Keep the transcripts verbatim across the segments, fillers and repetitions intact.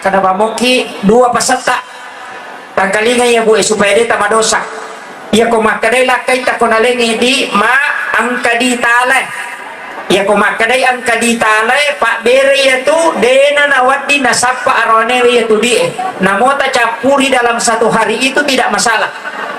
Kada pamokki dua pasetta. Tangkalinga iya, Bu, e, supaya de' tamadosa. Iya ko makkedai lakkaita ko nalengngi di ma engka di talae. Iya ko makkedai engka di talae, pabbere iya tu, de'na nawedding nasappa aroanewe iya tu di e. Namo tacappuri dalam satu hari itu tidak masalah.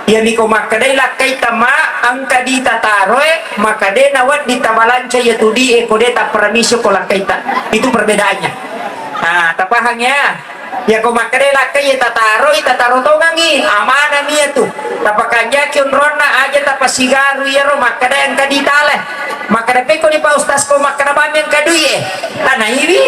Iyami ko makkedai lakkaita ma engka di tataroe, maka de' nawedding tabalanca iya tu di e ko de' tapparamisi ko lakkaita. Itu perbedaannya. Nah, tapahang ya? Iya ko makkeda lakkai iya tataroi, tataro tongangngi, amanah mi iya tu. Tapakanjaki onronna, aja tapasigaru iyaro makkeda engka ditale. Makkeda pekko di Pak Ustaz ko makkeda bami engka dui e. Tanaiwi.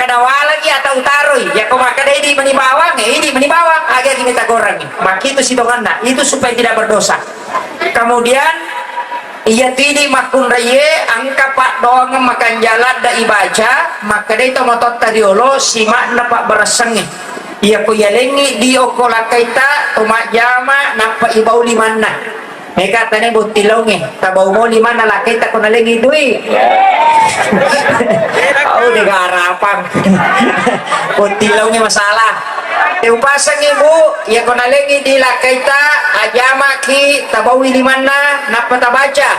Kada walagi atau taroi. Iya ko makkeda idi meni bawang, eh, idi meni bawang, aga gini tagorangi. Makkitu sitonganna, itu supaya tidak berdosa. Kemudian, iya tu idi makkunraiye engka paddoangeng makanja ladde ibaca, makkedai tomatoatta riolo, sima'na pabbaressengnge. Iya ko iyalengngi di okko lakkaita, to majjama, nappa ibau limanna. Mega tane botting laungnge, tabau mau limanna lakkaita ko nalengngi dui. Au de garapang. Botting laungnge masalah. Teupasengngi, Bu, iya ko nalengngi di lakkaita, ajamaki, tabaui limanna, nappa tabaca.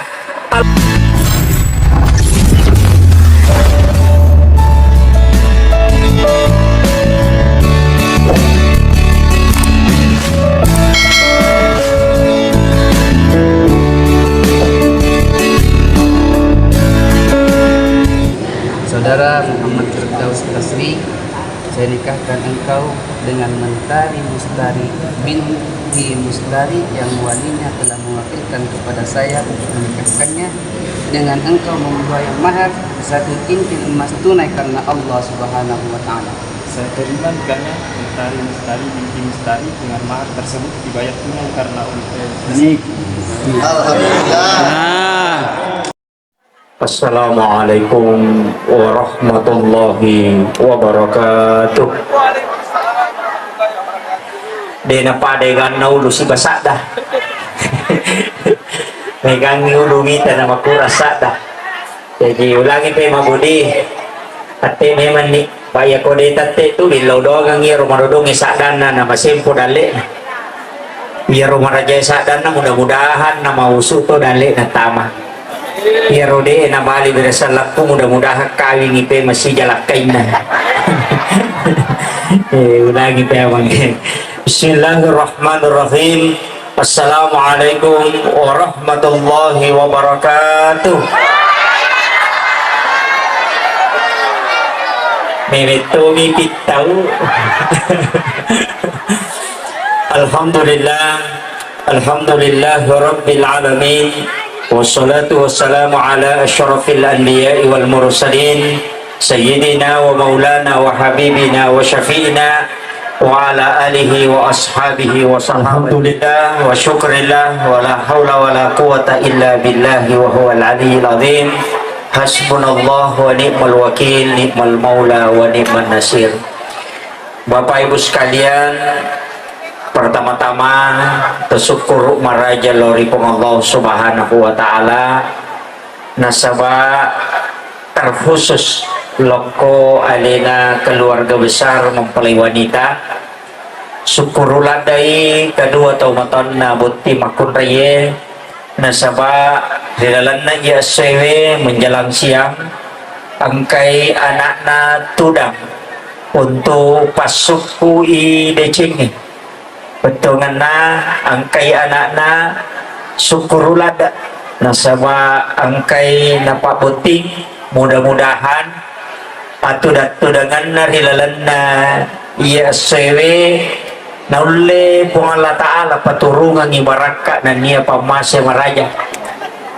Saudara Muhammad Firdaus Tasri, saya nikahkan engkau dengan Mentari Mustari binti Mustari yang walinya telah mewakilkan kepada saya untuk menikahkannya, dengan engkau membayar mahar satu kintil emas tunai karena Allah Subhanahu wa Ta'ala. Saya terima nikahnya Mentari Mustari binti Mustari dengan mahar tersebut dibayar tunai karena Allah. Alhamdulillah. Assalamualaikum warahmatullahi wabarakatuh. De' napada eganna ulu siba sadda. Megangngi ulu mita na makurang sadda. Jaji ulangi pe mabudi. Atte memanni. Paya ko de' tette tu, billau doangang iyaro madodongnge saddanna, na masempo dalle'na. Iyaro marajae saddanna, mudah-mudahan na mausu to dalle'na tama. Iyaro de' na bali berasa lappu, mudah-mudahan kawingi pe masija lakkainna. Eh, ulangi pe amang. Bismillahirrahmanirrahim. Assalamualaikum warahmatullahi wabarakatuh. Memettomi pittau. Alhamdulillah. Alhamdulillah rabbil alamin. Wassalatu wassalamu ala asyrafil anbiya'i wal mursalin. Sayyidina wa maulana wa habibina wa syafi'ina wa ala alihi wa ashabihi wa sahabati. Alhamdulillah wa syukrillah wa la haula wa la quwwata illa billahi wa huwal aliyyil azim. Hasbunallah wa ni'mal wakil, ni'mal maula wa ni'man nasir. Bapak Ibu sekalian, pertama-tama tasukkuru maraja lao ri Puang Allah Subhanahu wa Ta'ala, nasaba terkhusus lokko alena keluarga besar mempelai wanita. Sukkuru laddai kedua tau matonna botting makkunraie, nasaba ri lalenna iye essoewe menjelang siang engkai anakna tudang untuk passukkui decengnge. Bettuangenna engkai anakna sukkuru ladde, nasaba engkai napabbotting. Mudah-mudahan atuda-tudangenna ri lalenna iye essoewe naulle Puang Allah Ta'ala paturungengngi barakka nennia pammase maraja.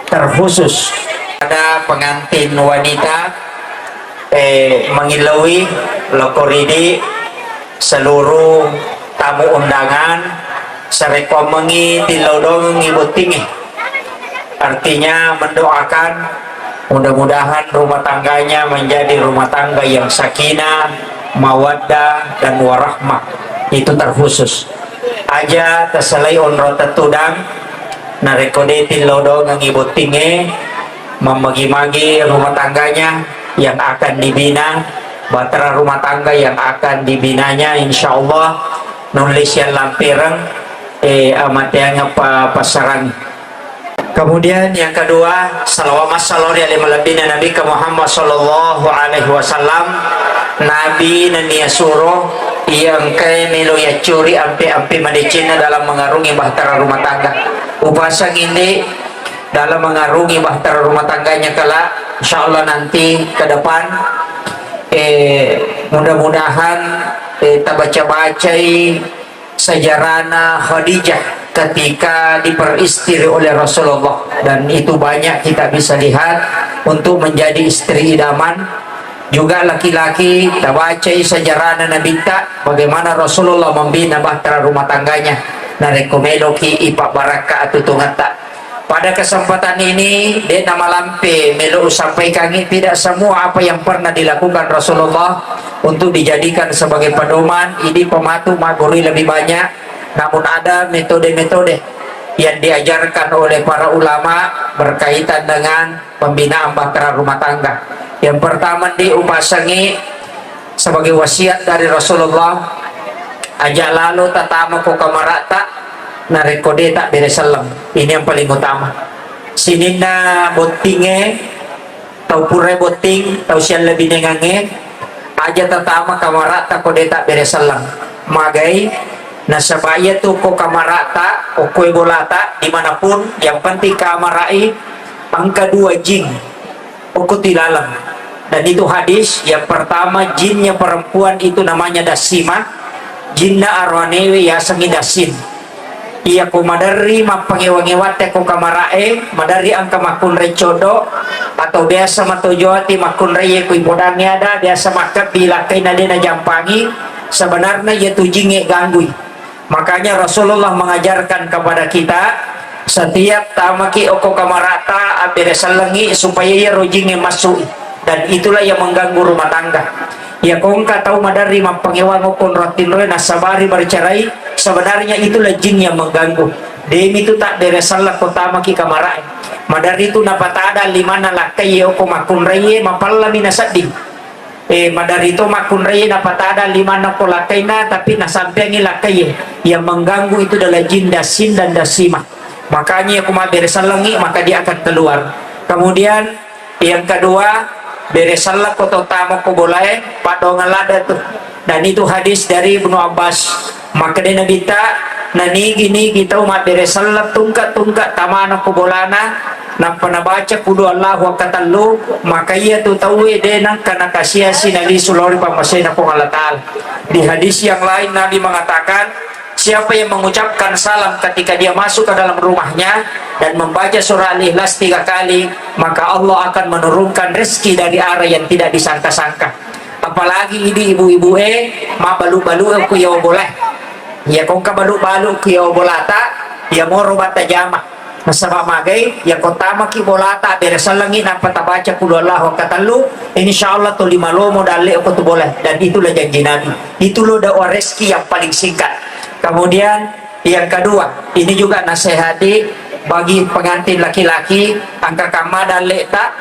Terkhusus pada pengantin wanita, eh, mangilauwi lokko ridi seluruh tamu undangan, sarekkoammengngi tillau dongengngi bottingnge. Artinya mendoakan mudah-mudahan rumah tangganya menjadi rumah tangga yang sakinah, mawaddah, dan warahmah. Itu terkhusus. Aja tasalai onrong tettudang, narekko de tillau dongengngi bottingnge, mammagi-magi rumah tangganya yang akan dibina, Bahtera rumah tangga yang akan dibinanya, insya Allah nulle siallampereng, eh, amateang apa passarangi. Kemudian yang kedua, salawat massalo ri ale malebbina Nabi ke Muhammad sallallahu alaihi wasallam. Nabi nennia suro iya engkae melo yaccuri ampe-ampe madecenna dalam mengarungi bahtera rumah tangga. Upasang ini dalam mengarungi bahtera rumah tangganya kelak, insya Allah nanti ke depan, eh, mudah-mudahan, eh, tabaca-bacai sejarahna Khadijah ketika diperistri oleh Rasulullah, dan itu banyak kita bisa lihat untuk menjadi istri idaman. Juga laki-laki, tabacai sejarahna Nabitta, bagaimana Rasulullah membina bahtera rumah tangganya. Narekko meloki ipabbarakka atutungetta. Pada kesempatan ini, de namalampe melo usampaikangi, tidak semua apa yang pernah dilakukan Rasulullah untuk dijadikan sebagai pedoman, ini pematu magurui lebih banyak, namun ada metode-metode yang diajarkan oleh para ulama berkaitan dengan pembinaan bahtera rumah tangga. Yang pertama, diupasangi sebagai wasiat dari Rasulullah, aja lalo tatama ko kamarata narekko de tabbere selleng. Ini yang paling utama. Sininna bottinge, tau purai botting, tau siallebinengange, aja tatama kamarata ko de tabbere selleng. Magai, nasaba iya tu ko kamarata, okkoe bolata, dimanapun, yang penting kamarai engka dua jing. Okko tilaleng. Dan itu hadis, yang pertama, jinnya perempuan itu namanya Dasimah, jinna aroanewe yasengngi Dasin. Iya ko maderri mappangewa-ngewatte ko kamara'e, maderri engka makkunrai codo, atau biasa matojoati makkunrai ko ipodangnge ada, biasa makkebbi lakkaina de najampangi, sebenarnya iya tu jingnge ganggui. Makanya Rasulullah mengajarkan kepada kita, setiap tamaki okko kamarata, abbere sellengi supaya iya rojingnge massu'i. Dan itulah yang mengganggu rumah tangga. Iya kongka tau maderri mappangewang okko onrong tinroe nasabari bercerai, sebenarnya itulah jin yang mengganggu. Demi tu tak bere selleng ko tamaki kamara'e. Maderri tu napatada limanna lakkai okko makkunraie, mapallami nasedding. Eh, maderri to makkunrai napatada limanna ko lakkaina, tapi nasampeangi lakkai. Yang mengganggu itu adalah jin Dasin dan Dasimah. Makanya aku mabbere sellengi, maka dia akan keluar. Kemudian yang kedua, bere selleng ko to tama ko bolae, paddoangeng ladde tu. Dan itu hadis dari Ibnu Abbas. Makkeda Nabitta, nanigi-nigi tau mabbere selleng tungke-tungke tamana ko bolana, nappa nabaca qul huwallahu akkatellu, maka iya tu tauwe de nengka nakasiasi nalisu lao ri pammasena Puang Allah Ta'ala. Di hadis yang lain Nabi mengatakan, siapa yang mengucapkan salam ketika dia masuk ke dalam rumahnya dan membaca surah Al-Ikhlas tiga kali, maka Allah akan menurunkan rezeki dari arah yang tidak disangka-sangka. Apalagi idi ibu-ibu e, mabbalu-balu ku yawa bola. Iya kongka balu-balu ku yawa bolata, iya moro batta jama. Nasaba magai, iya ko tamaki bolata, bere sellengi nappa tabaca qul huwallahu akkatellu, insya Allah toli malomo dalle ko tu bola. Dan itulah janji Nabi. Itu lo dakwah rezeki yang paling singkat. Kemudian, yang kedua, ini juga nasihati bagi pengantin laki-laki, engka kamma dalle ta,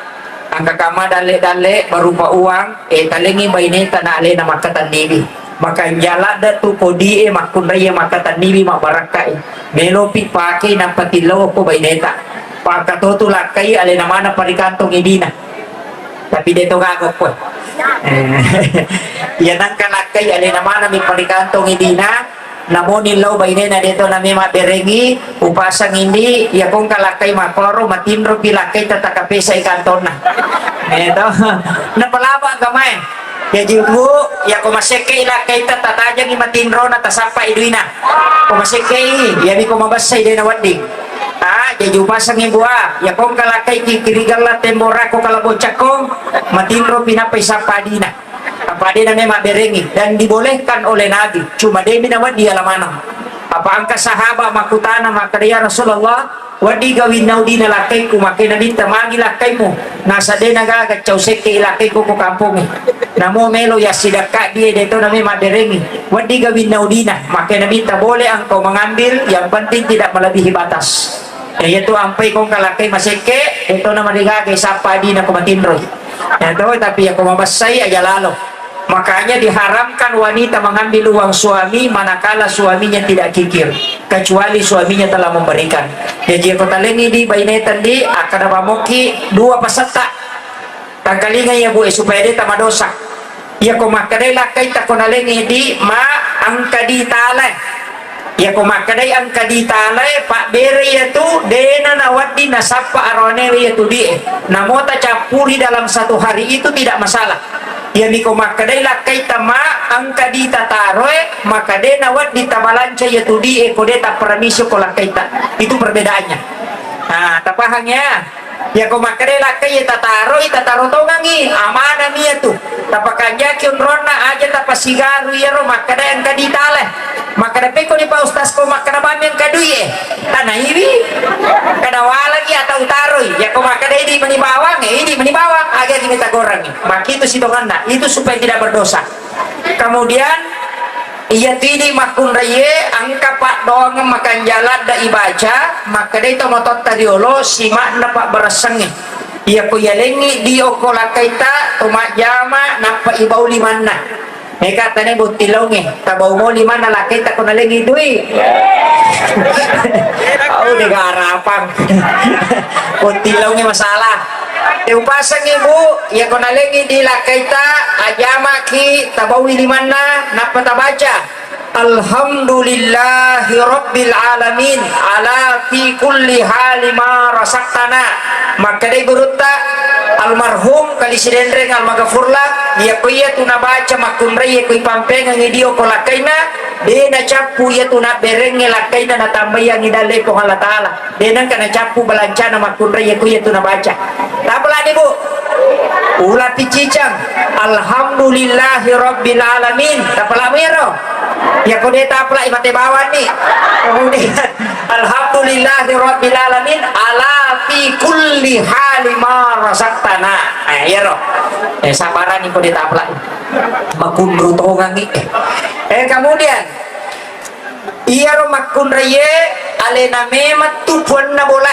engka kamma dalle-dalle berupa uang, eh, talengi baineta na alena makkatenniwi. Maka jala de tu kodi e makkunrai e makkatenniwi mabbarakka e. Melopi pake nappa tillau ko baineta. Pakka to tu lakkai alena mana parikantong idina. Tapi de to gaga ko. Eh, iya nangka lakkai alena mana mi parikantong idina. Namoni lao bainena de to name mabberengi, upasang indi, iya kongka lakkai makkoro, matinro pi lakkai tata kapesa i kantonna. Eh, to. Napalaba engka mae. Jaji, Bu, iya ko masekke i lakkai tata tajangi matinrona tasappa i duina. Ko masekke i, iya mi ko mabessa i de nawedding. Ah, jaji upasangi, Bu, ah, iya kongka lakkai ki kirigalla tembora ko kalabocakko, matinro pi nappa isappa dina. Apa de name mabberengi dan dibolehkan oleh Nabi, cuma demi nawedding ala maneng. Apa engka sahaba makkutana makkeda, "Ya Rasulullah, wedding gawinna udina lakkaiku?" Makkeda Nabitta, "Magi lakkaimu?" Nasa de nagaga cau sekke i lakkaiku ko kampongnge. Namo melo yassidakka die de to name mabberengi. Wedding gawinna udina? Makkeda Nabitta, "Boleh engkau mengambil, yang penting tidak melebihi batas." Iya tu ampai kongka lakkai masekke, de to na marigaga isappa dina ko matinroi. Iya to, tapi iya ko mabessai aja lalo. Makanya diharamkan wanita mengambil uang suami manakala suaminya tidak kikir, kecuali suaminya telah memberikan. Jaji, ko talengi di baineta di, akkada pamoki dua pasetta. Tangkalinga iya, Bu, e, supaya de tamadosa. Iya ko makkedai lakkaita ko nalengi di, ma engka di tale. Iya ko makkedai engka di tale, pabbere iya tu, dena nawedding nasappa aroanewe iya tu di e. Namo tacappuri dalam satu hari itu tidak masalah. Iyami ko makkedai lakkaita ma engka di tataroe, maka de nawedding tabalanca iya tu di e ko de tapparamisi ko lakkaita. Itu perbedaannya. Nah, tapahang ya? Iya ko makkedai lakkai iya tataroi, tataro tongangi, amanami iya tu. Tapakanjaki onronna, aja tapasigaru iyaro makkeda engka di tale. Makkeda pekko di Pak Ustaz ko makkeda bami engka dui e. Tanaiwi. Kada walagi atau taroi. Iya ko makkeda idi meni bawang, e, idi meni bawang, aga gini tagorangi. Makitu sitonganna. Itu supaya tidak berdosa. Kemudian, iya tu idi makkunraie engka paddoangeng makanja ladde ibaca, makkedai to matotta riolo, sima'na pabbaressengnge. Iya ko yalengngi di okko lakkaita to majjama, nappa ibau limanna. Meka tane botting laungnge, tabau mo limanna lakkaita ko nalengngi dui. Au de garapang. Botting laungnge masalah. Te upasengngi, Bu, iya ko nalengngi di lakkaita, ajamaki, tabaui limanna, nappa tabaca, "Alhamdulillahi rabbil alamin, ala fi kulli hali ma razaqtana." Makkedai gurutta, almarhum Kali Sidenreng Almagafurlah, iya ko iya tu nabaca makkunrai iya ko ipampengengngi dio ko lakkaina, de nacappu iya tu nabberengnge lakkaina natambaiangngi dalle Puang Allah Ta'ala. De nengka nacappu balancana makkunrai iya ko iya tu nabaca. Tapalani, Bu. Ula piccicang. Alhamdulillahi rabbil alamin. Tapalani ero. Iya ko de tapalai mate bawanni. Kemudian, alhamdulillahi rabbil alamin ala fi kulli hali ma razaqtana. Eh, iyaro. Eh, sabarani ko de tapalai. Makunru tongangi. Eh, kemudian, iyaro makkunraie alena memang tu puanna bola.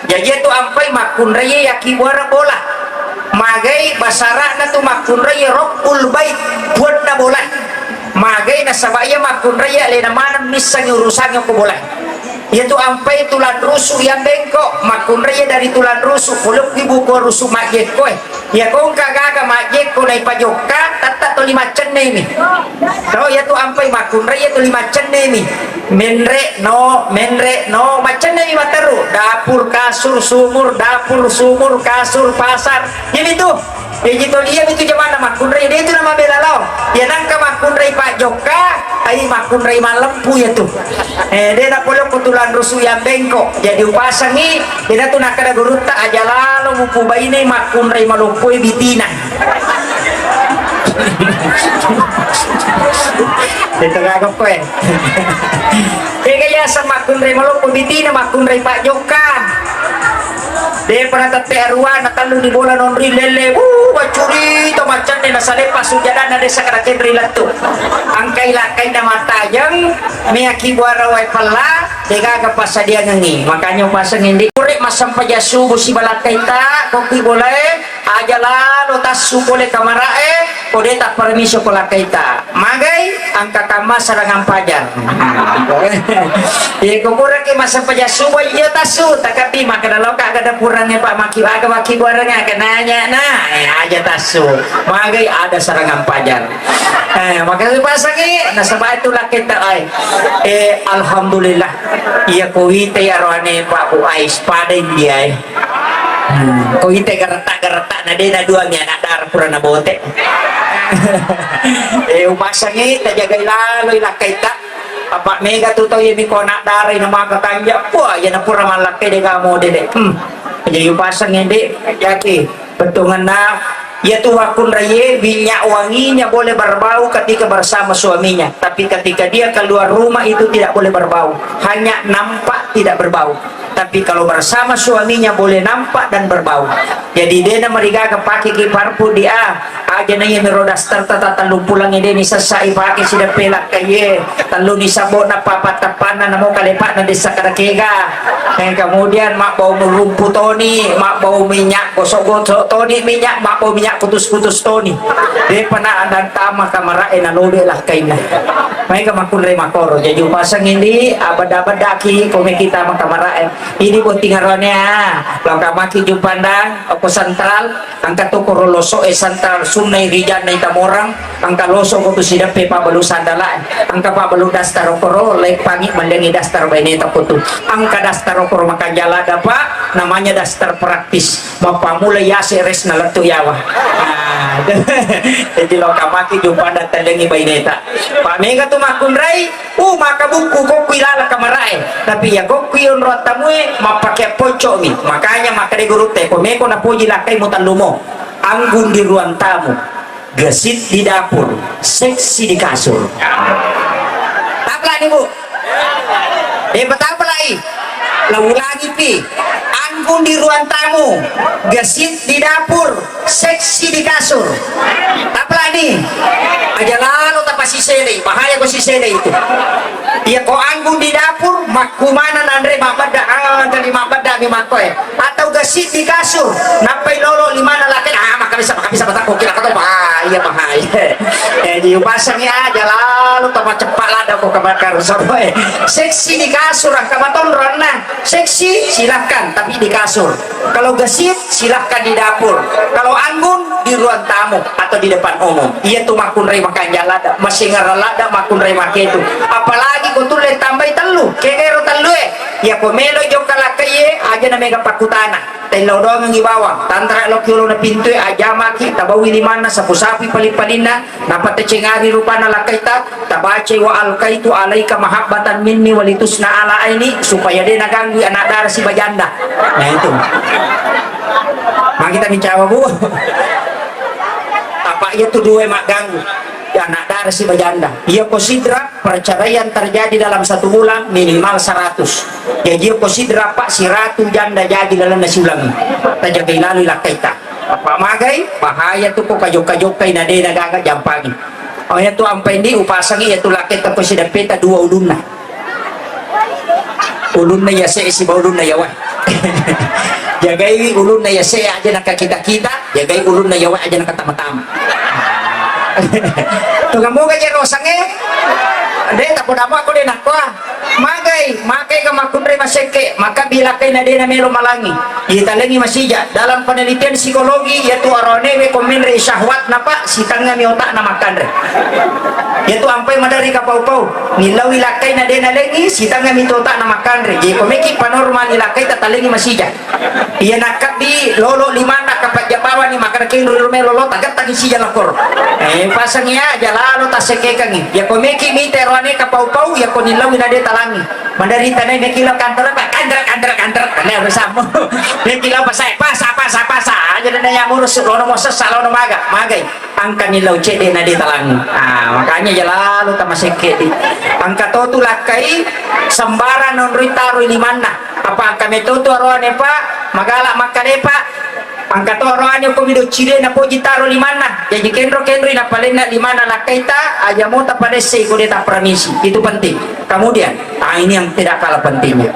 Jaji tu ampai makkunraie yakibuareng bola. Magai basara'na tu makkunraie Rabbul Bait, puanna bola. Magai nasaba iya makkunraie alena maneng missengngi urusangnge ko bola. Iya tu ampai tulang rusuk yang bengkok, makkunraie dari tulang rusuk, polokki buku rusuk majjekko e. Iya ko engka gaga majjekko naipajokka, tette toli maccennemi. To, iya tu ampai makkunrai iya toli maccennemi. Menre no, menre no, maccennemi matteru. Dapur, kasur, sumur, dapur, sumur, kasur, pasar. Jadi tu, jadi toli iya itu jamanna makkunrai, de tu namabela lao. Iya nangka makkunrai pajokka, ai makkunrai mallempu iya tu. Eh, de napolokko tulang rusuk yang bengkok. Jadi upasengngi, Ina tu nakkeda gurutta, aja lalo mupubainai makkunrai maloppoi bitina. Itu gaga koe. Tega yaseng makkunrai maloppo bitina, makkunrai pajokka. Depa natette arua, natellu ni bola nonri lelle. Uh, bacurita maccanne nasaleppa sujadanna desa kada kenri lettu. Angkai lakkainna mattajeng, meaki buara wae pella. Degaga passadiangengngi, makanya upaseng indi. Pura massempajang subuh siba lakkaita, kokki bolae, aja lalo tassu pole kamarae, ko de tapparemiso ko lakkaita. Magai, angka kamma sarangang pajar. Iya, ko puraki massempajang subuh, iya tassu, takapi makkeda loka gada purangnge, Pak, maki aga maki buarengnge, kenanya, nah, eh, aja tassu. Magai ada sarangang pajar. Eh, makanya pasangi, nasaba itu lakkaita ai. Eh, alhamdulillah. Iya, ko wita ya roane Pak Bu Ais pada India, eh. Hmm, ko wita geretak-geretak na dena dua mi anak dara pura na bote. Eh, upasangi, tajagai lalo i lakkaita. Apa mega tu tau iya mi ko anak dara ina maka kanja. Wah, iya na pura malakkai dega modele. Hmm. Jadi upasangi, Dek, jaki. Bettuanna, iyatu wakkunraie, minyak wanginya boleh berbau ketika bersama suaminya, tapi ketika dia keluar rumah itu tidak boleh berbau, hanya nampak tidak berbau. Tapi kalau bersama suaminya boleh nampak dan berbau. Jadi dena marigaga pake ki parfum di a, aja na iya miro daster tata tellung pulang ede ni sessa i pake sideppe lakkaie. Telluni sabbo'na papattappanna namo kalepa'na dessa kada kega. Eh, kemudian mabbau rumpu toni, mabbau minyak gosok-gosok toni minyak, mabbau minyak kutus-kutus toni. Depa na adang tama kamara'e nalobe lakkainna. Maega makkunrai makoro. Jaji upasang ini abada-badaki komeki tama kamara'e. Ini botting aroanea. Loka maki Jumpandang, oko sentral. Engka to koro loso e sentral sunnai rijanna itamorang, engka loso ko tu sideppe pabbalu sandala e, engka pabbalu daster koro, leppangi mellengi daster baineta ko tu. Engka daster koro makanja lada, Pak, namanya daster praktis. Mappamula yase resna lettu yawa. Nah, jadi loka maki Jumpandang tellengi baineta. Pak, mega tu makkunrai, Uh, maka bukku kokku ilala kamarae. Tapi ya kokku onro tamue mappake pocco'mi. Makanya makkeda gurutta, ko meko napoji lakkai mutallumo. Anggun di ruang tamu, gesit di dapur, seksi di kasur. Tapla ni, Bu. Eh, patapla i. La ulangi pi. Anggun di ruang tamu, gesit di dapur, seksi di kasur. Taplani. Aja lalo tapasiselei, bahaya ko siselei itu. Iya ko anggun di dapur, makkumana nanre mabbedda, ah, tadi mabbedda mi makkoe. Atau gesit di kasur, nappai lolo limana laki, ah, maka bisa, maka bisa batakko kira kata bahaya, bahaya. Eh, diupasangi aja lalo tamaceppa lada ko kabakar soboe. Seksi di kasur, angka matonronna. Seksi, silahkan, tapi di kasur. Kalau gesit, silahkan di dapur. Kalau anggun, di ruang tamu atau di depan umum. Iya tu makkunrai makanja lada, masingerang lada makkunrai maketu. Apalagi ko tulle tambai tellu, kegero tellu e. Ya ko melo jokka lakkaie, aja na mega pakkutana. Tellau doangengi bawang, tantara lokki olona pintue, ajamaki, tabaui limanna, sapu-sapui paling-palinna, Nappa tacengari rupanna lakkaita, tabacai wa alkaitu alaika mahabbatan minni walitusna ala aini, supaya de naganggui anak dara siba janda. Nah, itu. Magi kita mencawa, Bu. Apa iya tu dua magganggu? Ya, anak dara siba janda. Iya ko sidra, perceraian terjadi dalam satu bulan minimal seratus. Ya, iya ko sidra, Pak, siratu janda jadi lalenna siulangi. Tajagai lalu lakkaita. Apa magai? Bahaya tu ko kajokka-jokkai na de nagaga jampangi. Oh, iya tu ampai ndi upasangi iya tu lakkaita ko sideppeta dua ulunna. Ulunna iya se siba ulunna iya wae. Jagai ulunna iya se aja nakakita-kita, jagai ulunna iya wae aja nakatama-tama. Tu kamu gaje rosange? De tapoda apa ko de nakkoa. Magai, makai ga makkunrai masekke, maka bilakkai na de na melo malangi. Italengi masija. Dalam penelitian psikologi, yaitu aroanewe ko menre syahwat napa, sitengngami otakna makkanre. Yaitu ampai madari kapau-pau. Nillaui lakkai na de na lengi, sitengngami tu otakna makkanre. Jadi ko meki panormal ni lakkai tatalengi masija. Iya nakkabbi lolo limanna kapajja bawani makkeda kenro ri rumah lolo tagettangi sija lakkoro. Eh, pasangi aja lalo tassekekangi. Ya ko meki mite roane kapau-pau, ya ko nillaui na de talangi. Mandari tanai meki lo kantor apa? Kantor, kantor, kantor. Tanai harus sampo. Meki lo pasai, pasa, pasa, pasa. Aja dana ya murus, lono mo sessa, lono maga, magai. Angkani lau cedde na de talangi. Ah, makanya aja lalo tamasekke di. Angka to tu lakkai, sembarang nonroi taroi limanna. Apa angka metoto aroane, Pak? Magala makkade, Pak? Angka to aroane ko mido cide na poji taro limanna. Jaji kenro-kenroi na palenna limanna lakkaita, aja mo tapadesse ko de tapramisi. Itu penting. Kemudian, ah, ini yang tidak kalah pentingnya.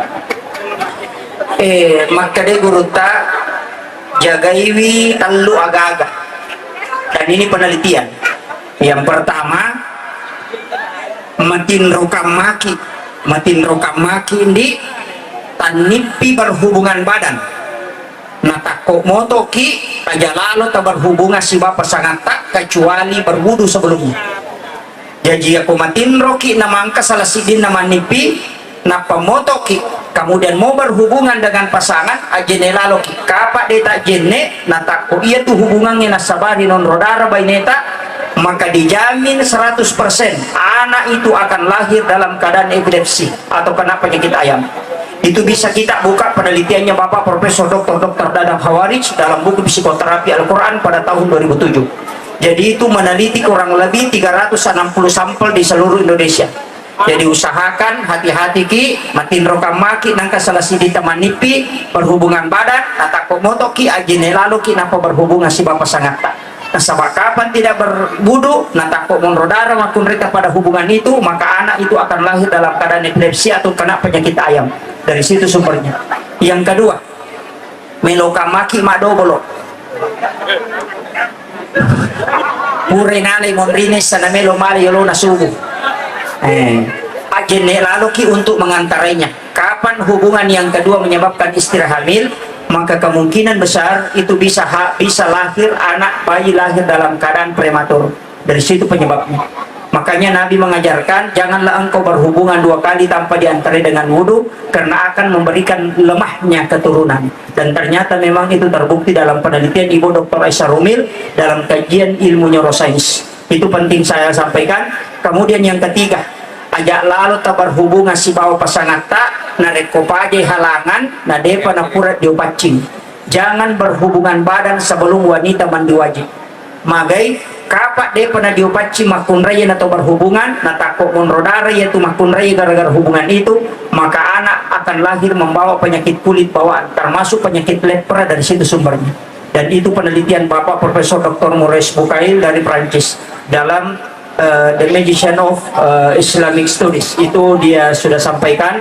Eh, makkade gurutta, jagaiwi tellu agaga. Dan ini penelitian. Yang pertama, matinro kammaki, matinro kammaki ndi tannippi berhubungan badan. Natakko motoki, aja lalo taberhubungan siba pasangatta kecuali berwudu sebelumnya. Jaji, yako matinroki namangka salah siddinna mannippi, nappa motoki, kemudian mau berhubungan dengan pasangan, ajjenne laloki. Kapa de tajjenne, natakko iya tu hubungannya nasabari nonro dara baineta, maka dijamin seratus persen anak itu akan lahir dalam keadaan epilepsi atau kena penyakit ayam. Itu bisa kita buka penelitiannya Bapak Profesor Doktor Doktor Dadang Khawarij dalam buku Psikoterapi Al-Quran pada tahun dua ribu tujuh. Jadi itu meneliti kurang lebih tiga ratus enam puluh sampel di seluruh Indonesia. Jadi usahakan hati-hati ki, matinro kammaki nangka salah sidi temanippi berhubungan badan, natakko motoki, ajine laloki nappa berhubungan siba pasangatta. Nasaba kapan tidak berwudu, natakko monro darah makkunraita pada hubungan itu, maka anak itu akan lahir dalam keadaan epilepsi atau kena penyakit ayam. Dari situ sumbernya. Yang kedua, meloka maki madobolo. Pura nalai monrine sana melo male yolona subuh. Eh, ajenne laloki untuk mengantarainya. Kapan hubungan yang kedua menyebabkan istri hamil, maka kemungkinan besar itu bisa ha-, bisa lahir anak bayi lahir dalam keadaan prematur. Dari situ penyebabnya. Makanya Nabi mengajarkan, "Janganlah engkau berhubungan dua kali tanpa diantarai dengan wudu, karena akan memberikan lemahnya keturunan." Dan ternyata memang itu terbukti dalam penelitian Ibu Doktor Aisyah Rumil dalam kajian ilmu neurosains. Itu penting saya sampaikan. Kemudian yang ketiga, aja lalo taberhubungan sibawa pasangatta, narekko pajai halangan, na depa napura diopaccing. Jangan berhubungan badan sebelum wanita mandi wajib. Magai, kapa depa nadiopaccing makkunrai na tau berhubungan, natakko monro darah yatu makkunrai gara-gara hubungan itu, maka anak akan lahir membawa penyakit kulit bawaan, termasuk penyakit lepra, dari situ sumbernya. Dan itu penelitian Bapak Profesor Doktor Maurice Bucaille dari Prancis dalam eh, The Magician of, eh, Islamic Studies. Itu dia sudah sampaikan.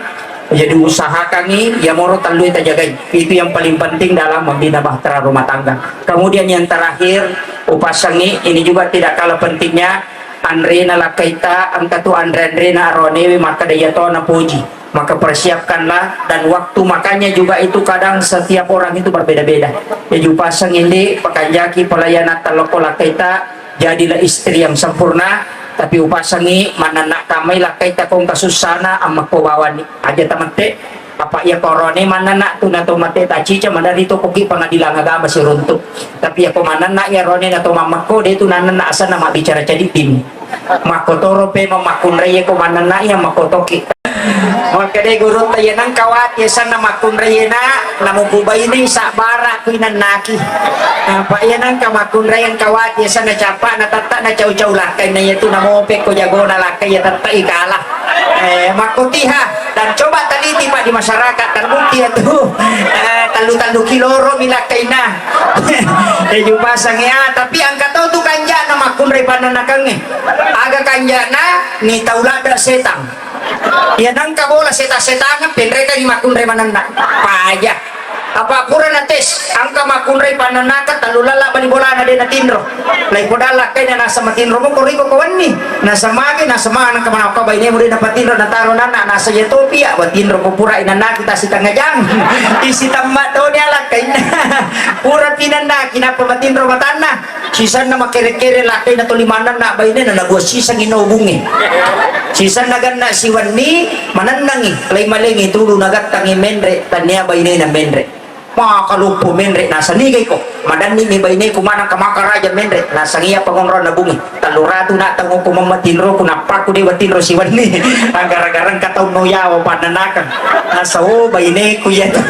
Jadi usahakangi, ya moro tellue tajagai. Itu yang paling penting dalam membina bahtera rumah tangga. Kemudian yang terakhir, upasangi, ini juga tidak kalah pentingnya, anrena lakkaita, engka tu anre-anrena aronewe, maka daya tona puji. Maka persiapkanlah dan waktu makannya juga itu kadang setiap orang itu berbeda-beda. Jadi upasang ini, pakanjaki pelayanan talokko lakkaita, jadilah istri yang sempurna, tapi upasangi manenna kamai lakkaita kong kasussana ammakko bawani. Aja tamette, apa iya korone manenna tu nato mate tacica manari to koki pengadilan agama siruntuk. Tapi iya ko manenna iya rone nato mammakko de tu nanenna asanna mabbicara cadiddimi. Makkotoro pe makkunrai ko manenna iya makkotoki. Makkedai gurutta, "Iya nengka wati asanna makkunrai, Nak, namupubainei sabbara ku inennaki." Apa iya nengka makkunrai engka wati asanna cappa na tetta na cau-cau lakkai na iya tu namope ko jagona lakkai iya tetta ikala. Eh, makkotiha dan coba teliti Pak di masyarakat terbukti ya tu. Eh, tellu-tellu kiloro mi lakkaina. Eh, jupasang ya, tapi engka tau tu kanjana makkunrai panennakangnge. Aga kanjana ni tau ladda setang. Iya nengka bola seta-setangeng penrekangi makkunrai manenna. Paja. Apa pura na tes, engka makkunrai panennaka tellu lalla bali bolana de natinro. Lai podang lakkaina nasa matinro mo koriko kawenni. Nasa mage, nasa maneng ka manakka bainemu de napatinro nataro nanna nasa iya topi ya, watinro ko pura inennaki ta sitengnga jang. Isi temma toni alakkainna. Pura pinennaki nappa matinro matanna. Sisenna makkere-kere lakkaina toli manenna bainena, nabuang sisengngi nobungnge. Sisenna genna siwenni manennangngi, lai malengngi tulu nagattangngi menre, tannia bainena menre. Maka luppu menre, nasaniga iko. Madanni mi baineku maneng ka maka raja menre, nasangia pangonronna bungi. Tellu ratu na tangukku mamma tinroku, nappaku dewa tinro siwenni. Gara-gara engka tau no yawa pannanakang. Nasa, oh, baineku iya tu.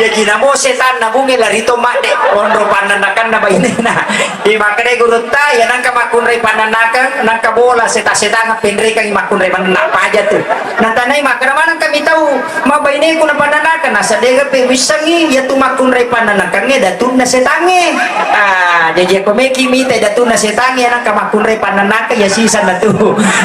Jaji namo setanna bungi lari to madde, onro pannanakanna bainena. Di makkedai gurutta, iya nengka makkunrai pannanakang, nengka bola seta-setangeng penrekangi makkunrai manenna paja tu. Natanai makkeda maneng kami tau, ma baineku napannanakang, nasa dega pe wissengi, iya tu makkunrai pannanakangnge datunna setangnge. Ah, jaji ko meki mitai datunna setangnge, nengka makkunrai pannanakang, iya sisenna tu.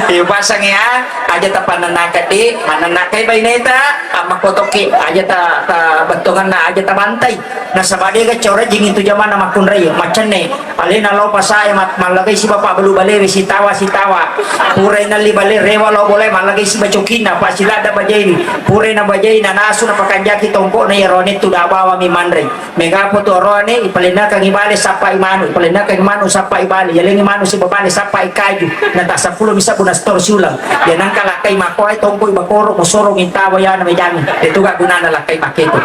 Iya pasang ya, aja tapannanakang di, manennakai baineta, amma kotoki, aja ta, ta bettonganna, aja tabantai. Nasaba dega corajing itu jamanna makkunrai, macenne. Alena lao pasae ma-, mallagai siba pabbalu balewe sitawa-sitawa. Purai nalli bale rewa lao bolae mallagai siba cokinna, pasiladda bajaiwi. Purai nabajai nanasu napakanjaki tongko'na iya roane tu da bawami manrei. Megapo tu oroane, ipalennakangi bale sappai manu, ipalennakangi manu sappai bale, yalengi manu siba bale sappai kaju. Nata seppulo mi sabbu nastor siuleng. Ya nangka lakkai makkoe tongkoi bakoro musorong intawa yana mejangi. Itu gak gunana lakkai makketu.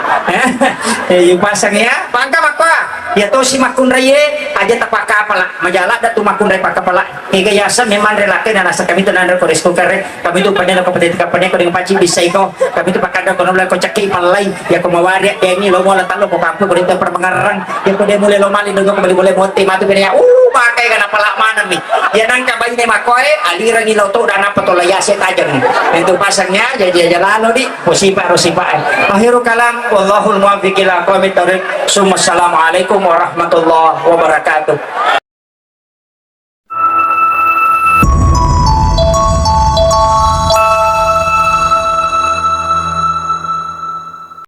Eh, yupasang ya. Pangka makkoa. Ya tosi makkunraie, aja tapakkapala. Majala datu makkunrai pakkapala. Ega yaseng memang relakai na nasa kami tu nanre ko rice cooker e. Kami tu panela ko patete kapane ko dengan paci bisa iko. Kami tu pakanda ko nolai ko cakki pallai. Ya ko mawari ya ini lo mola talo ko kampu ko rinta permengerang. Ya ko de mule lo mali dong ko bali boleh mote matu bene ya. Uh, makai kana pala mana mi. Ya nangka baine makoe alirangi lo to dana patola yase tajang. Itu pasangnya jadi aja lalo di. Posipa rosipa. Akhirul kalam, wallahul muwaffiq ila aqwamit thariq. Summa assalamualaikum warahmatullahi wabarakatuh.